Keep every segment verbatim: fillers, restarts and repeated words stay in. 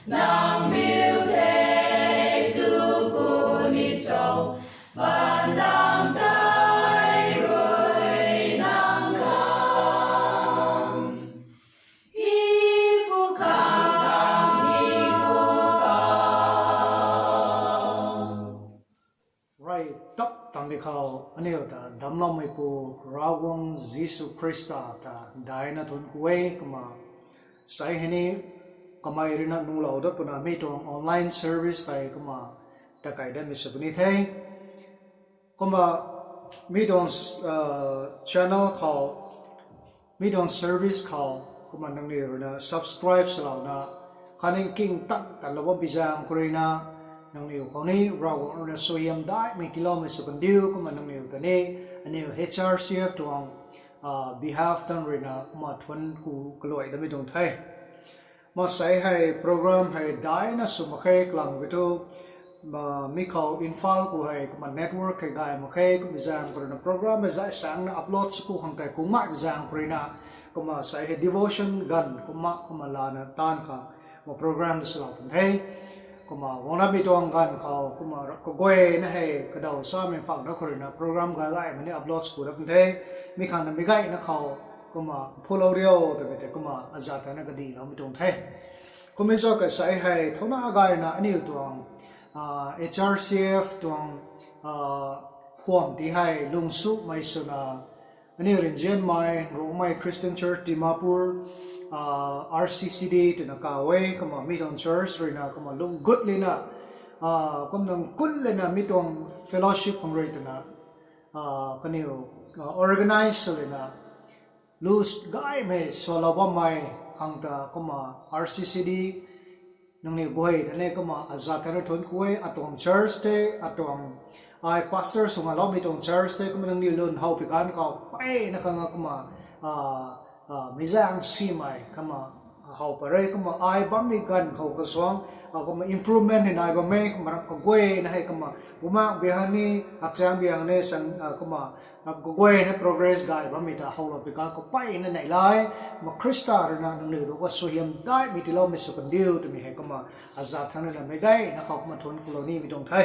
Nang biu the tu ku ni cho, bandam tai rui nang khang. Hi pu khang, hi pu khang. Rai tap tangbi khou aniu ta damloumeipu Ravguangc Jisu Khrista ta daina thuanc ku e. Kumna sei hei ni kamei ruina nulou dat puna mi tuang online service tei kumna takai datmei sw puni the. Kumna mi tuang channel khou, mi tuang service khou kumna nangniw ruina subscribe swlouna khatni king tan tanlou bam pi zaeng khou ruina nangniw khou ni Ravguangc ruina suaihiam daihmei tiiloumei sw kandiu. Kumna nangniw ta ni aniu H R C F tuang behalf tan ruina kumna thuanc ku kaluai damei tuang the. Kumna sei hei program hei daina sw mak khe kalam ki thu, mi khou Imphal khou hei kumna network hei gay mak khe. Kumna zaeng khou ruina program hei zai sangna upload sw ku khang tei ku ngaimei zaeng khou ruina kumna sei hei devotion ganv kumna kumna lana taanv kha kumna program swlou tuang the. Kumna guang namei tuang ganv khou kumna kaguayna hei kadaw samei phang na khou ruina program gay gaymei ni upload sw ku dat pun the. Mi khang na mi gayna khou kumna phulou riu twmei tei kumna azat tana kadiloumei tuang the. Kumna cho ka sei hei thauna gayna aniu tuang H R C F tuang phuam ti hei lungsumei swna aniu rinzianmei Rongmei Christian Church Dimapur, R C C D twna kaw e. Kumna mi tuang church ruina kumna lung gut lina, kumna nang kun lina mi tuang fellowship khang rui twna kaniw organize sw lina lu gaymei swlou bammei khang ta kumna R C C D nangniw guay ta ni kumna azat tana thuanc ku e. Atuang church tei atuang ai pastor sw ngaloumei tuang church tei kumna nangniw lun how pi ganv khou peyna khang kumna mi zaeng simei kumna how pat re. Kumna ai bammei ganv khou kasuang kumna improvement hei nai bam e. Kumna ram kaguayna hei kumna bumaeng bi hang ni, hakchaeng bi hang ni, kumna ram kaguayna progress gay bammei ta howlou pi ganv khou peyna neih lai. Kumna Khrista ruina nangniw ruc ka suaihiam daihmei tiiloumei sw kandiu twmei hei kumna azat thangc ruina meic gayna khou kumna thuanc kulou nimei tuang the.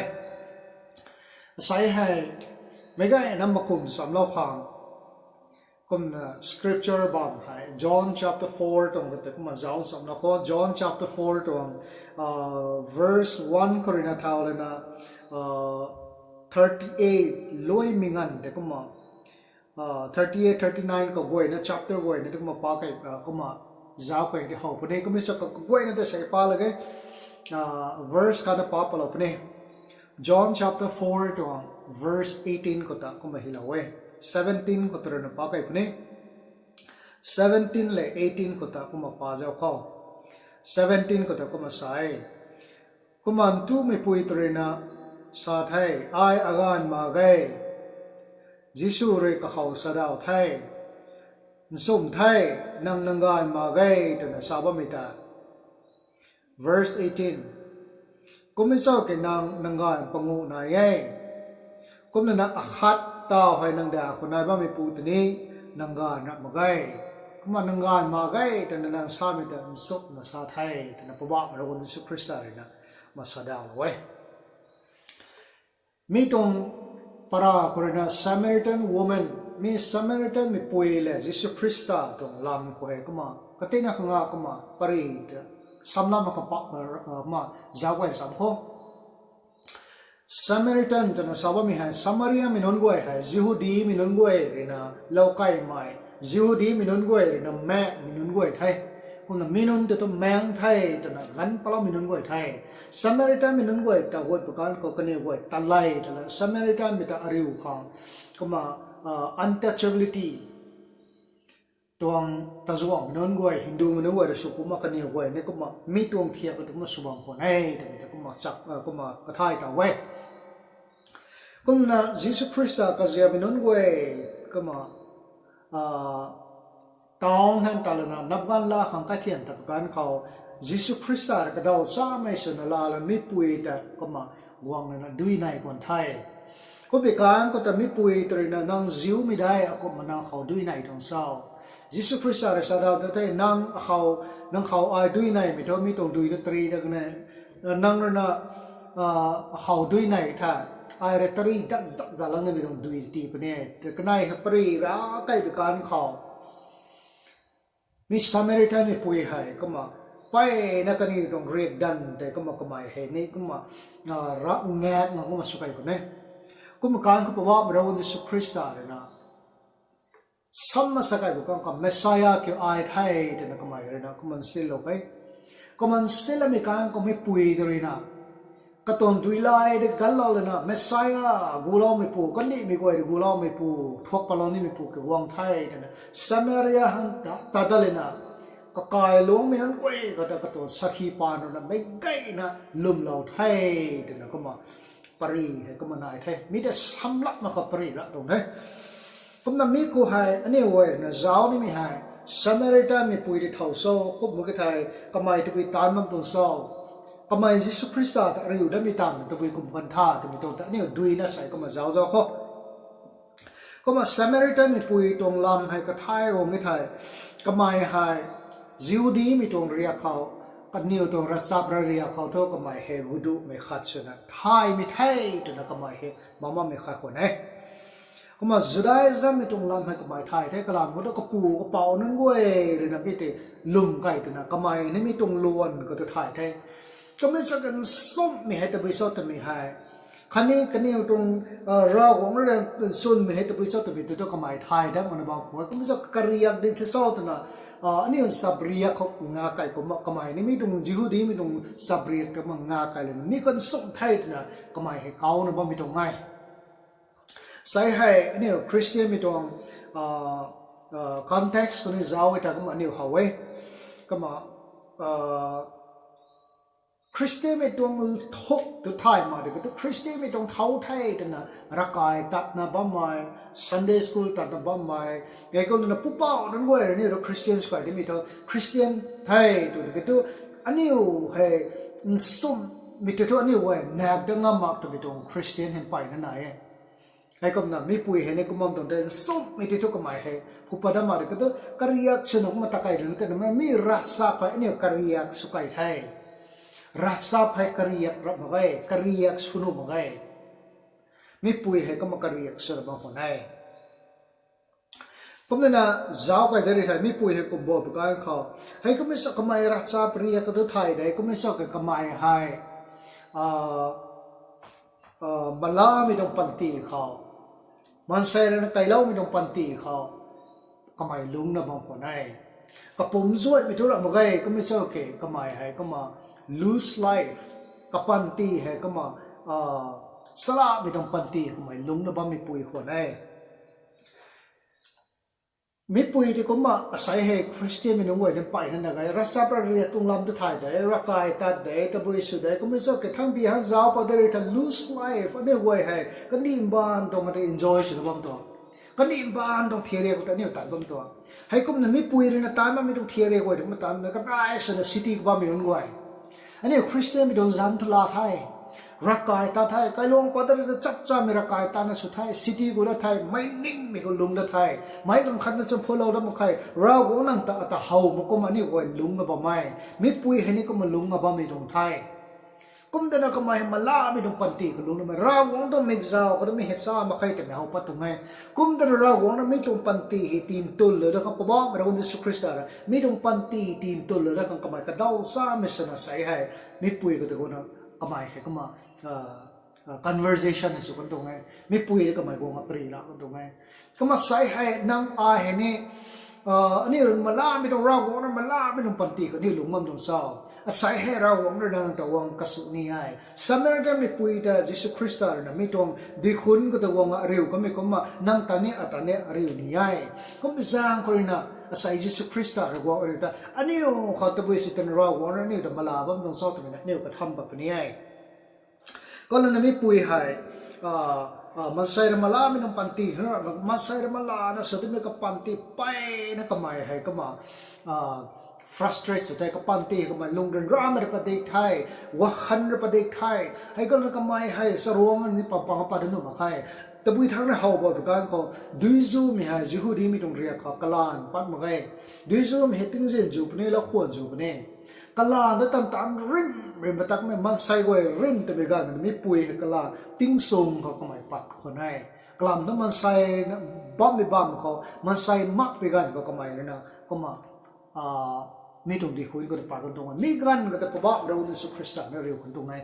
Asei hei meic gayna makum chamlou khang kumna scripture bam hei John chapter four tuang kata kumna zauc chamlou khou, John chapter four tuang verse one khou ruina thau lana thirty eight luaimei nganv tei kumna thirty eight, thirty nine kaguayna chapter guayna tei kumna pa kei, kumna zauc kei tei how puni. Kumna sa kaguayna tei sei pa lak ge, verse khatna pa palou puni. John chapter four tuang verse eighteen khou ta kumna hylou e. Seventeen khou ta ruina pa kei puni. Seventeen le eighteen khou ta kumna pa zauc khou. Seventeen khou ta kumna sa e. Kumna ntumei pui ta ruina sa the, ai aganv mak ge. Jisu rui kakhou sa daw the, nchumh the, nang nang ganv mak ge twna sa bammei ta. Verse eighteen. Kumna cho ki nang nang ganv panguh nai e. Kumna na akhat taw hei nang da khou nai bammeipu ta ni nang ganv ramh mak ge. Kumna nang ganv mak ge twna nang samei ta nchumhna sa the twna Poubauhmei Ravguangc Jisu Khrista ruina kumna sa dawlou e. Mi tuang para khou ruina Samaritan woman, mi Samaritan mipui le Jisu Khrista tuang lam khou hei kumna katina khang a kumna pari ta samlam khang pa, kumna zauc guay sam khou. Samaritan twna sa bammei hei Samariamei nunc guay hei Jihudimei nunc guay ruina loukaimei, Jihudimei nunc guay ruina maekmei nunc guay the. Kumna mi nunc tei tu maeng the twna ganv paloumei nunc guay the. Samaritanmei nunc guay ta guay pu ganv khou kaniw guay ta lay twna Samaritanmei ta ariu khang kumna untouchability tuang tazuangmei nunc guay, Hindumei nunc guay rui sw kumna kaniw guay ni kumna mi tuang thiak katu kumna sw bam khwan e twmei ta kumna chak, kumna kathay ta e. Kumna Jisu Khrista kaziapmei nunc guay kumna town hei ta lana napganv la khang kaithian ta pu ganv khou Jisu Khrista rui kadaw chamei swna lala mipui ta kumna guang lana dui nei khwan the. Kumbi ganv khou ta mipui ta ruina nang Jewmei de, akumhna nang khou dui nei tuang cho? Jisu Khrista rui sa dau ta the, nang akhou, nang khou ai dui neimei thu mi tuang dui ta tari dat kan e, nang rui na akhou dui nei the, ai rui tari dat zat zat lang nimei tuang dui tii puni e. Kanei hei pari ra kai bi kan khou mi Samaritan meipui hei kumna mpeyna kaniw tuang riakdanv tei kumna kamei hei ni kumna ra ngak nga kumna sw kai khwan e. Kumna kan khou Poubauhmei Ravguangc Jisu Khrista rui na sam na sa kai bu kan khou Messiah kiu ai the twna kamei rui na kumna nsilou e. Kumna nsilamei kan khou meipui ta rui na katuang duilay de ganlou lana Messiah guloumeipu, kandihmei guay rui guloumeipu, thuak palou nimeipu kiu guang the twna Samaria hang ta, ta dat lana kakailungcmei nunc guay kata katuang sakhi paan rui na meic gayna lwmlou the twna kumna pari hei kumna nai the. Mi ta samlapna khou pari ra tuang the. Kumna mi khou hei aniu guay rui na zauc nimei hei Samaritan meipui tei thow cho, kumna ki thei kamei tabui taanv bam tuang cho, kamei Jisu Khrista ta ariu datmei tang tabui kum kan tha twmei tuang ta aniu duina sei kumna zauc zauc khou. Kumna Samaritan meipui tuang lam hei kathay guang e thei, kamei hei Jihudimei tuang riak khou, kaniw tuang ravchap ra riak khou thu kamei hei guduhmei khat swna thaymei the twna kamei hei bam bammei khat khwan e. Kumna Judaismmei tuang lam hei kamei thay the, kalam khou thu kapu kapouc nunc guay rui na mi tei lwm kai twna kamei ni mi tuang luan khou ta thay the. Kamei sa kan nchumhmei hei tabui cho twmei hei, khatni kaniw tuang Ravguangc rui nchumhmei hei tabui cho twmei tei thu kamei thay dat makna bam khwan e. Kumna sa kariak ding the cho twna aniu chapriak khou nga kai kumna kamei ni mi tuang Jihudimei tuang chapriak ta kumna nga kai lana mi kan nchumh the twna kamei hei kauna bammei tuang e. Sei hei aniu Khristianmei tuang context khou ni zauc e ta kumna aniu how e. Kumna Khristianmei tuang thuk tu thay mak de kiu thu Khristianmei tuang thau the twna ravkai tatna bammei, Sunday school tatna bammei, heikumna pupouc nunc guay rui ni ru Khristian sw kai dimei thu Khristian the tw de kiu thu aniu hei nchumhmei tei thu aniu guay nak dat ngam mak twmei tuang Khristian hei mpeyna nai e. Heikumna mipui hei ni kum bam tuang tei nchumhmei tei thu kamei hei phu pat dat mak de kiu thu kariak swna kumna ta kai rui na kanmei mi ravchap hei aniu kariak sw kai the. Ravchap hei kariak rap mak ge, kariak sw nuh mak ge. Mipui hei kumna kariak swna bam khwan e. Kumna na zauc kai de ri thei mipui hei kum bo pu kan khou, hei kummei sa kamei ravchap riak ka thu thay de, kummei sa ka kamei hei malamei tuang panty khou, maansei rui na kailoumei tuang panty khou kamei lungcna bam khwan e. Kapumc zuaimei thu ram mak ge, kummei sa ke kamei hei kumna loose life, kapanty hei kumna salamei tuang panty kamei lungcna bammei pui khwan e. Mipui tei kumna asei hei Khristianmei nunc guay ni mpeyna na ge, ravchap ra riak tuang lam ta thay de, ravkai tat de, tabui sw de, kummei sa ke thangpi hang zauc pat de ri thei loose life aniu guay hei kandih mbaanv tuang ta enjoy swna bam tuang, kandih mbaanv tuang thiariak khou ta aniu tat bam tuang. Heikumna mipui rui na tat bammei tuang thiariak guay ta kumna tat na kanai swna city khou bammei nunc guay, aniu Khristianmei tuang zanc thu la the, ravkai tat the, kailuang pat de ri ta chapchamei ravkai tatna sw the, city khou dat the, meic ningmei khou lungc dat the, meic ganv khat na cham phutlou dat mak khe, Ravguangc nang ta ata how mak kumna aniu guay lungcna bam e. Mipui hei ni kumna lungcna bammei tuang the. Kumtana kamei hei malamei tuang panty khou lungcna bam e, Ravguangc tuang mikzauc khou ta mi hei sa mak khe twmei how pat tuang e. Kumtana Ravguangc na mi tuang panty hei tintun lou dat khang, Poubauhmei Ravguangc Jisu Khrista rui mi tuang panty tintun lou dat khang kamei kadaw chamei swna sei hei mipui khou tei kumna kamei hei kumna conversation hei sw kan tuang e, mipui ta kamei guang apri la kan tuang e. Kumna sei hei nang ai hei ni aniu rui malamei tuang, Ravguangc rui malamei tuang panty khou aniu lungc bam tuang cho? Asei hei Ravguangc rui nang ta guang kasu ni e. Samaritan meipui ta Jisu Khrista rui na mi tuang duikhunc khou ta guang ariu kamei kumna nang ta ni ata ni ariu ni e. Kummei zaeng khou rui na asei Jisu Khrista rui guang ariu ta aniu khou tabui sw tana Ravguangc rui aniu ta mala bam tuang cho twmei na aniu katham pat puni e. Kumna mipui hei maansei rui malamei tuang panty, maansei rui malana sw timei kapanty mpeyna kamei hei kumna frustrate sw the, kapanty kamei lung ryanramei rui padik the, wakhan rui padik the, hei kumna kamei hei charuang ni pam pang pat nuh mak khe. Tabui thangc rui how bam ganv khou, duizumei hei Jihudimei tuang riak khou kalan pat mak ge. Duizumei hei tingzin zu puni, laukhwan zu puni. Kalan ta tan tan rim rim patakmei, maansei guay rim tamei ganv mipui hei kalan tingchung khou kamei pat khwan e. Kalam thu maansei bammei bam khou, maansei makpui ganv khou kamei ruina kumna mi tuang dihun khou ta pat kan tuang e. Mi ganv khou ta Poubauhmei Ravguangc Jisu Khrista na riu kan tuang e.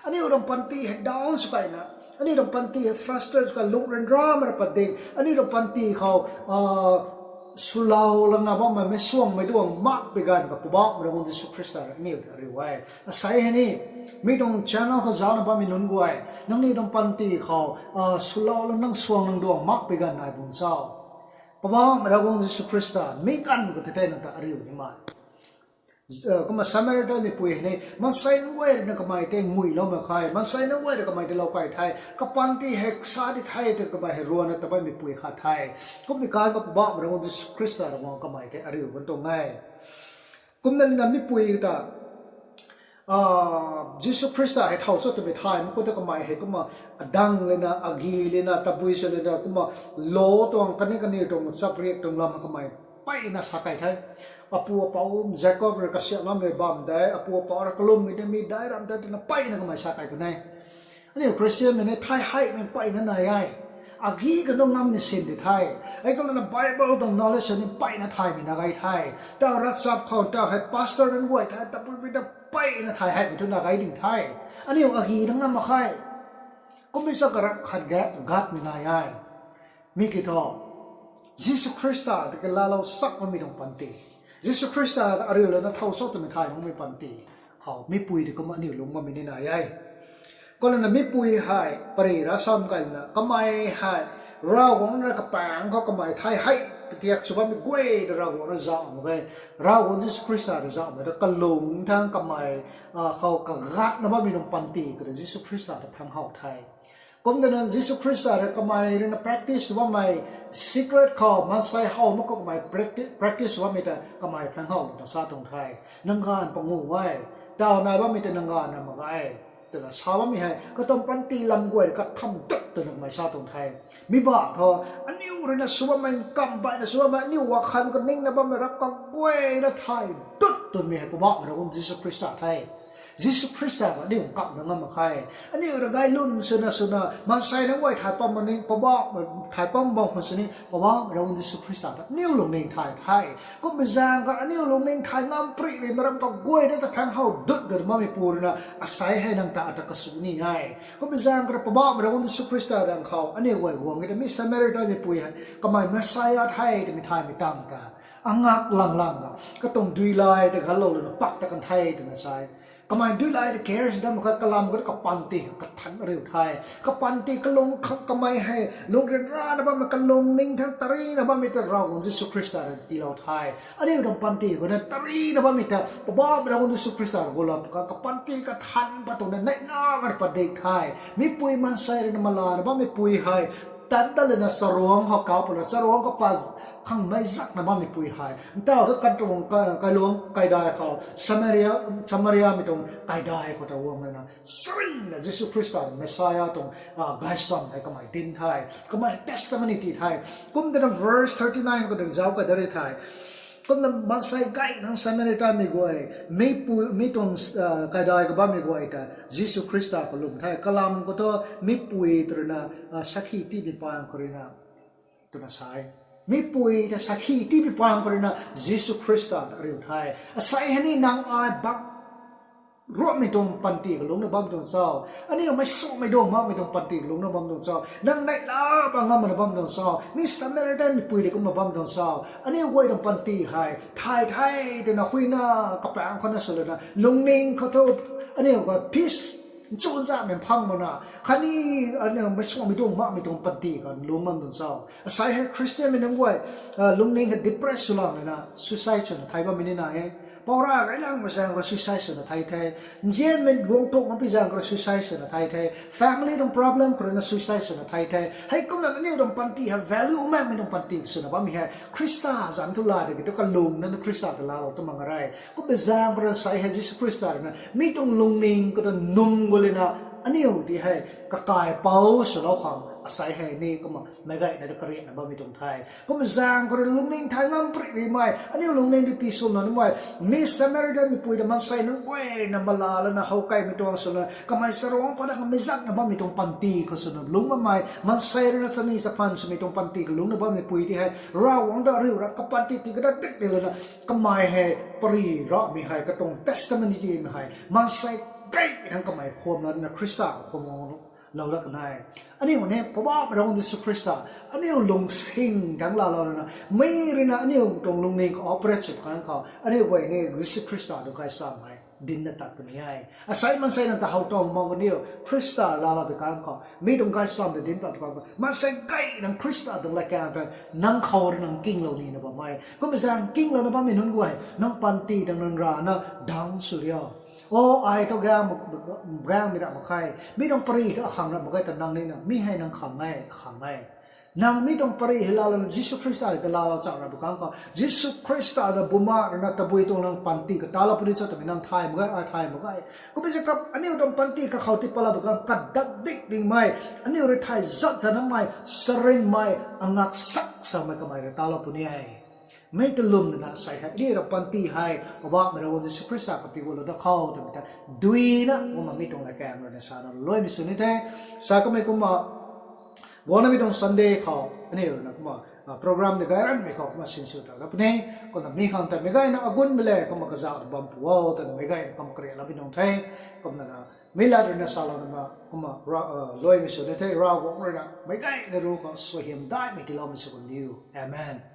Aniu tuang panty hei down sw kaina, aniu tuang panty hei frustrate sw kai, lung ryanramei rui padik, aniu tuang panty khou swlou lana bammei, meic suangmei duang makpui ganv khou Poubauhmei Ravguangc Jisu Khrista rui aniu ta riu e. Asei hei ni, mi tuang channel khou zaucna bammei nunc guay, nangniw tuang panty khou swlou lana nang suang nang duang makpui ganv nai bung cho? Poubauhmei Ravguangc Jisu Khrista mi ganv khou tei tei nang ta ariu nimei. Kumna Samaritan mipui hei ni, maansei nunc guay ruina kamei tei nguilou mak khe, maansei nunc guay rui kamei tei lou kai the, kapanty hei sa di the twna kamei hei ruanna ta bammei pui khat the. Kummei ganv khou Poubauhmei Ravguangc Jisu Khrista rui guang kamei tei ariu kan tuang e. Kumna nina mipui ta Jisu Khrista hei thow cho twmei thay mak khou ta kamei hei kumna adang lana, agi lana, tabui sw lana, kumna law tuang kani kani tuang chapriak tuang lam kamei mpeyna sa kai the. Apu apouc Jakob rui kasiamhloumei bam de, apu apouc rui kalummei ni mi dai ram de twna mpeyna kamei sa kai kan e. Aniu Khristianmei ni thay heimei mpeyna nai e. Agi kanu ngam ni sin di the. Hei kumna Bible tuang knowledge ni mpeyna thaymei na gai the. Tau ravchap khou tau hei pastor nunc guay the, tapuimei ta mpeyna thay heimei thu na gai ding the. Aniu agi na ngam mak khe. Kummei sa karap khat ge gatmei nai e. Mi kiu thu, Jisu Khrista ta kalalou sak bammei tuang panty, Jisu Khrista ta ariu lana thow cho twmei thay makmei panty khou mipui ta kumna aniu lung bammei ni nai e. Kumna mipui hei pary ra sam kaina kamei hei Ravguangc rui kapaengc khou kamei thay hei katiak sw bammei guay ta Ravguangc rui zauh mak ge. Ravguangc Jisu Khrista rui zauhmei ta kalung thangc kamei khou kagatna bammei tuang panty khou ta Jisu Khrista ta phang how the. Kumtwna Jisu Khrista rui kamei ruina practice sw bammei secret khou, maansei how mak khou kamei practi- practice sw bammei ta kamei phang how twna sa tuang the. Nang ganv panguh e, tau nai bammei ta nang ganv na mak ge twna sa bammei hei katuang panty lam guay rui katham dut twna kamei sa tuang the. Mi ba thu, aniu ruina sw bammei, nkam baihna sw bammei, aniu wakhan kaningna bammei rap kaguayna thay dut twmei hei Poubauhmei Ravguangc Jisu Khrista the. Jisu Khrista ta aniu nkamna ngam mak khe. Aniu rui gay lun swna swna maansei nunc guay thay pam ni, Poubauh, thay pam bam khwan sini, Poubauhmei Ravguangc Jisu Khrista ta aniu lungning thay the. Kummei zaeng kha aniu lungning thay ngam pary ri, maram kaguayna ta phang how dut dut bammei pu ruina asei hei nang ta ata kasu ni e. Kummei zaeng kha Poubauhmei Ravguangc Jisu Khrista dang khou aniu guay guang e ta mi Samaritan mipui hei kamei Messiah the twmei thaymei tang ta angak lang lang na katuang duilay ta ganlou lana pak ta kan the twna sa e. Kamei duilay ta care sw dam mak khe, kalam kha kapanty kathan ariu the. Kapanty kalung khang kamei hei lung ryanrana bammei, kalungning thangc tarina bammei ta Ravguangc Jisu Khrista rui tiilou the. Aniu tuang panty khou na tarina bammei ta Poubauhmei Ravguangc Jisu Khrista rui gulou kha kapanty kathan pat tuang na neihlamei padik the. Mipui maansei ruina malana bammei pui hei tat dat lana charuangc khou kau pwna charuangc khou pat khang mei zakna bammei pui hei ntau thu katuang ka- kailuangc kaidai khou Samaria, Samariamei tuang kaidai khou ta guang lana saringna Jisu Khrista Messiah tuang gaysam hei kamei dinc the, kamei testimony ti the. Kumtwna verse thirty nine khou ta zauc kai dat ri the. Kumna maansei gay nang Samaritanmei guay, mi pu- mi tuang kaidai khou bammei guay ta Jisu Khrista khou lwm the. Kalam khou thu mipui ta ruina sakhi tiimei pang khou ruina twna sa e. Mipui ta sakhi tiimei pang khou ruina Jisu Khrista ta ariu the. Asei hei ni nang ai bak ruammei tuang panty kalungcna bam tuang cho? Aniu meic suangmei duang makmei tuang panty kalungcna bam tuang cho? Nang neihla bam ngammana bam tuang cho? Mi Samaritan mipui tei kumna bam tuang cho? Aniu guay tuang panty hei thay the twna huina kapaengc khou na sw lana lungning khou thu aniu guay peace nchunzakmei phang makna khatni aniu meic suangmei duang makmei tuang panty khou lungc bam tuang cho? Asei hei Khristianmei nunc guay lungning hei depress sw lang lana suicide swna thay bammei ni nai e. Pou ra gailang mei zaeng khou rui suicide swna thei the. Nzianmei guang tuk mapui zaeng khou rui suicide swna thei the. Family tuang problem khou rui na suicide swna thei the. Heikumna aniu tuang panty hei value makmei tuang panty swna bammei hei Khrista zanc thu la de ki tu kalung na Khrista ta laalou tu mak a re. Kummei zaeng khou rui sei hei Jisu Khrista rui na mi tuang lungning khou ta num gu lena aniu ti hei kakaipou swlou khang asei hei ni kumna meic gayna ta kariakna bammei tuang the. Kummei zaeng khou rui lungning thay ngam pary rimei, aniu lungning ti tiswna nimei, mi Samaritan mipui ta maansei nunc guayna mala lana how kaimei tuang swna kamei charuangc pat na kamei zakna bammei tuang panty khou swna lungc bammei, maansei rui na chani chaphan swmei tuang panty khou lungcna bammei pui ti hei Ravguangc ta riu ra kapanty ti kada dik di lana kamei hei pary ramei hei katuang testimony timei hei maansei gay nang kamei khwamna na Khrista khwam lou dat kan e. Aniu ni Poubauhmei Ravguangc Jisu Khrista aniu lungsing dang laalou lana, mi rui na aniu tuang lungning khou operate sw kan khou aniu guay ni Jisu Khrista tuang gaychamv hei dinc na tat puni e. Asei maansei nang ta how tuang mak aniu Khrista laalou bi kan khou mi tuang gaychamv ta dinc pat tu kan khou maansei gay nang Khrista tuang lat kan ta nang khou rui nang kinglou nina bam e. Kummei zaeng kinglouna bammei nunc guay nang panty tang nang rana dang sw rio. O, ai thu gaengmei ra mak khe, mi tuang pary thu akhang ra mak khe ta nang nina mi hei nang khang e, akhang e. Nang mi tuang pary hei laalou Jisu Khrista rui ta laalou cham ra bu kan khou Jisu Khrista ta bumaengh rui na tabui tuang nang panty kata lou puni cho twmei nang thay mak ge, ai thay mak ge. Kummei zaeng kap aniu tuang panty kakhou ti pat lou bu kan kadat dik dingmei, aniu rui thay zat zanamei, sarinmei, angak sak samei kamei rui ta lou puni e. Mi ta lwm nana sei hei aniu ra panty hei Poubauhmei Ravguangc Jisu Khrista khou ti gualou dat khou twmei ta duina kumna mi tuang lat kan rui na sana luaimei sw ni the. Sa kamei kumna guangnamei tuang Sunday khou aniu rui na kumna program ni gay ranmei khou kumna sinsw ta dat puni. Kumna mi khang ta meic gayna agunmei le kumna kazauh na bam pu o twna meic gayna kumna kariakloumei nung the. Kumna na mi lat rui na salouna kumna luaimei sw ni the. Ravguangc rui na meic gayna ru khou suaihiam daihmei tiiloumei sw kan diu. Amen.